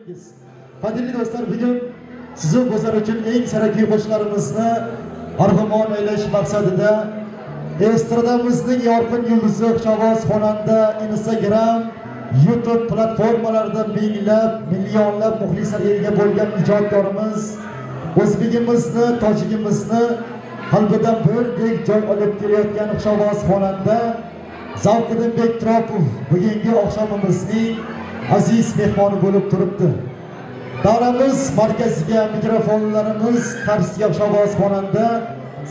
Bo'ldingiz. Qadrli do'stlar, bugun sizu bizlar uchun eng sarakli qo'shiqlarimizni arg'umon aylash maqsadida estradamizning yorqin yulduzi xushovoz xonanda Instagram, YouTube platformalarida minglab, millionlab muxlislarga ega bo'lgan ijodkorimiz, o'zbegimizni, tojigimizni qalbidan birdek joy olib kelayotgan xushovoz xonanda Zavqiddinbek Turopov bugungi oqshomimizning aziz mehmoni bo'lib turibdi. Davramiz markaziga mikrofonlarimiz qarshisiga xushovoz xonanda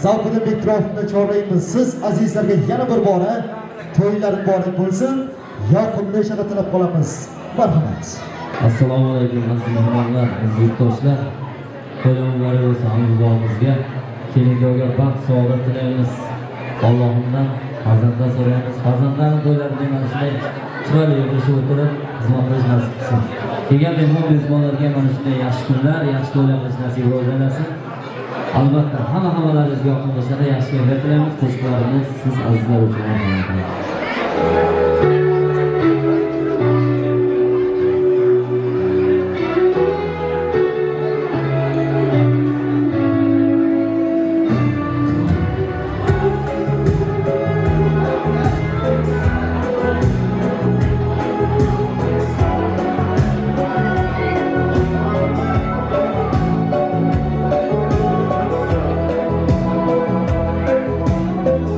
Zavqiddinbek Turopovni chorlaymiz. Siz azizlarga yana bir bora to'ylar muborak bo'lsin, yoqimli shahar tilab qolamiz. Marhamat. Assalomu alaykum aziz mehmonlar, aziz yurtdoshlar. To'ylar muborak bo'lsin hamma. Kelin-kuyovga baxt, saodat tilaymiz. Allohimdan farzandlar so'raymiz. Farzandlarni to'ylarida mana shunday chiroyli yig'ilishib o'tirib xizmat qilish nasib qilsin. Kelgan mehmon mezbonlarga mana shunday yaxshi kunlar, yaxshi to'ylar qilish nasib aylasin. Albatta, hammalaringizga yoqimli shunaqa yaxshi kayfiyat tilaymiz. Qo'shiqlarimiz siz azizlar uchun marhamat.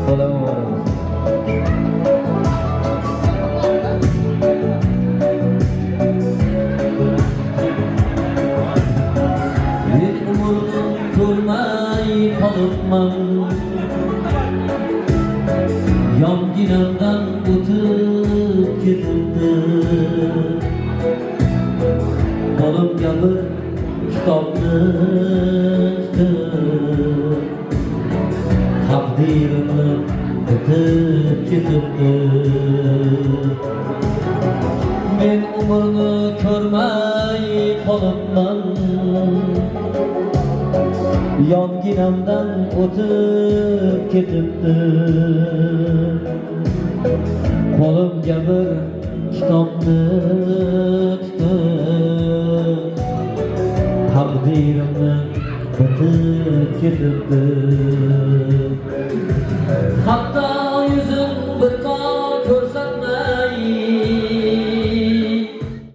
To'ylar muborak bo'lsin. Men umrni ko'rmay qolibman, yonginamdan o'tib ketibdi. Qo'limga bir kitobni tutib, taqdirimni bitib ketibdi. Men umrni ko'rmay qolibman, yonginamdan o'tib ketibdi. Qo'limga bir kitobni tutib, taqdirimni bitib ketibdi. Hatto yuzim bir